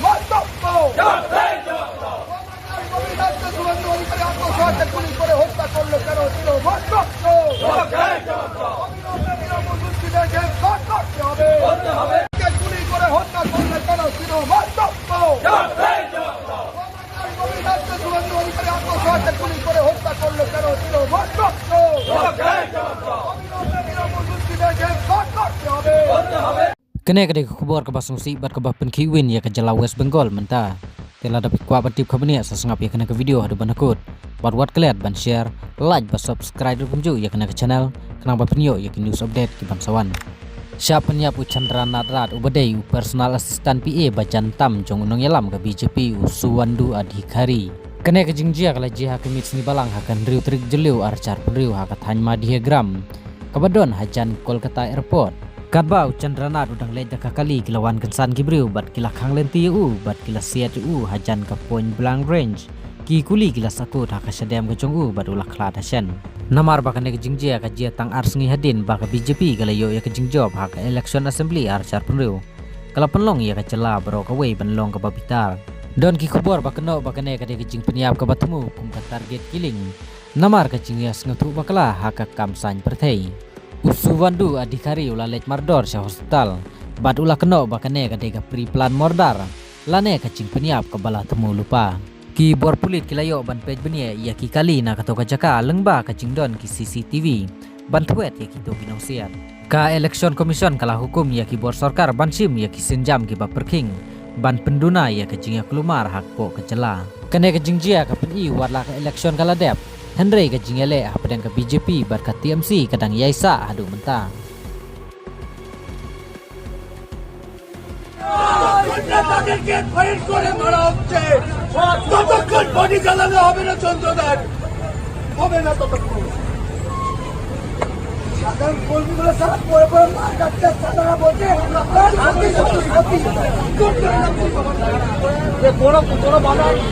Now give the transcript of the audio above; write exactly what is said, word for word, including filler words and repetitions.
মাতব্য। জবাব চাই, জবাব দাও। অবিনাশ গোপীনাথকে শুভেন্দু অধিকারী আত্মঘাতী গুলি করে হত্যা করলো কেন ছিল? মাতব্য। জবাব চাই, জবাব দাও। অবিনাশ গোপীনাথ মজুমদারকে গ্রেফতার করতে হবে। করতে হবে। গুলি করে হত্যা করলে কেন ছিল? মাতব্য। জবাব চাই, জবাব দাও। অবিনাশ গোপীনাথকে শুভেন্দু অধিকারী আত্মঘাতী গুলি করে হত্যা করলো কেন ছিল? মাতব্য। জবাব চাই, জবাব দাও। অবিনাশ গোপীনাথ মজুমদারকে গ্রেফতার করতে হবে। করতে হবে। Kane ka dei ka khubor kaba sngewsih bad kaba pynkhih win ïa ka jylla West Bengal mynta. Te lada phi kwah ban tip kham bniah sa sngap ïa kane ka video haduh ban da kut. Bad wat klet ban share, like bad subscribe ruh kumjuh ïa kane ka channel, khnang ba phin ïoh ïa ki news update kiban sa wan. Shah pynïap u Chandra Nath Rath uba dei u personal assistant P A ba jan tam jong u nongïalam ka B J P u Suvendu Adhikari. Kane ka jingjia ka la jia ha ka miet sngi Balang ha ka hynriew tarik Jylliew ar hajar arphew hynriew ha ka thaiñ Madhya Gram, kaba don hajan Kolkata Airport. Katba u Chandra Nath u dang leit da ka kali, ki la wan kynsan ki briew bad ki la khang lynti ïa u bad ki la siat ïa u hajan ka point blank range. Ki kuli ki la sahkut ha ka shadem ka jong u bad u la khlad ha shen. Namar ba kane ka jingjia ka jia tang ar sngi hadien ba ka B J P ka la ïoh ïa ka jingjop ha ka election assembly ar hajar arphew hynriew, ka la pynlong ïa ka jylla baroh kawei ban long kaba bitar. Don ki khubor ba kynnoh ba kane ka dei ka jingpynïap kaba thmu kum ka target killing, namar ka jingïasngewthuh bakla ha ka kam saiñ pyrthei. U Suvendu Adhikari u la leit mardor sha hospital bad u la kynnoh ba kane ka dei ka pre-plan murder lane ka jingpynïap kaba la thmu lypa. Ki bor pulit ki la ïoh ban peit bniah ïa ki kali na kato ka jaka lyngba ka jingdon ki C C T V ban thwet ïa kito ki nongsiat. Ka Election Commission ka la hukum ïa ki bor sorkar ban shim ïa ki sienjam kiba pyrkhing ban pynduna ïa ka jingïakulmar hapoh ka jylla. Kane ka jingjia ka pyni wat la ka election ka la dep, hynrei ka jingïaleh hapdeng ka B J P bad ka T M C ka dang ïaisah haduh mynta. তাদেরকে ফাইট করে মারা হচ্ছে। ততক্ষণ বডি জ্বালানো হবে না চন্দ্রদার, হবে না ততক্ষণ। সাধারণ কর্মীগুলো সারা পড়ে পড়ে মার খাচ্ছে, তারা বলছে, "তার হাতে সত্যি সত্যি করতে হবে না।" এ কোনো, কোনো বাধা নেই।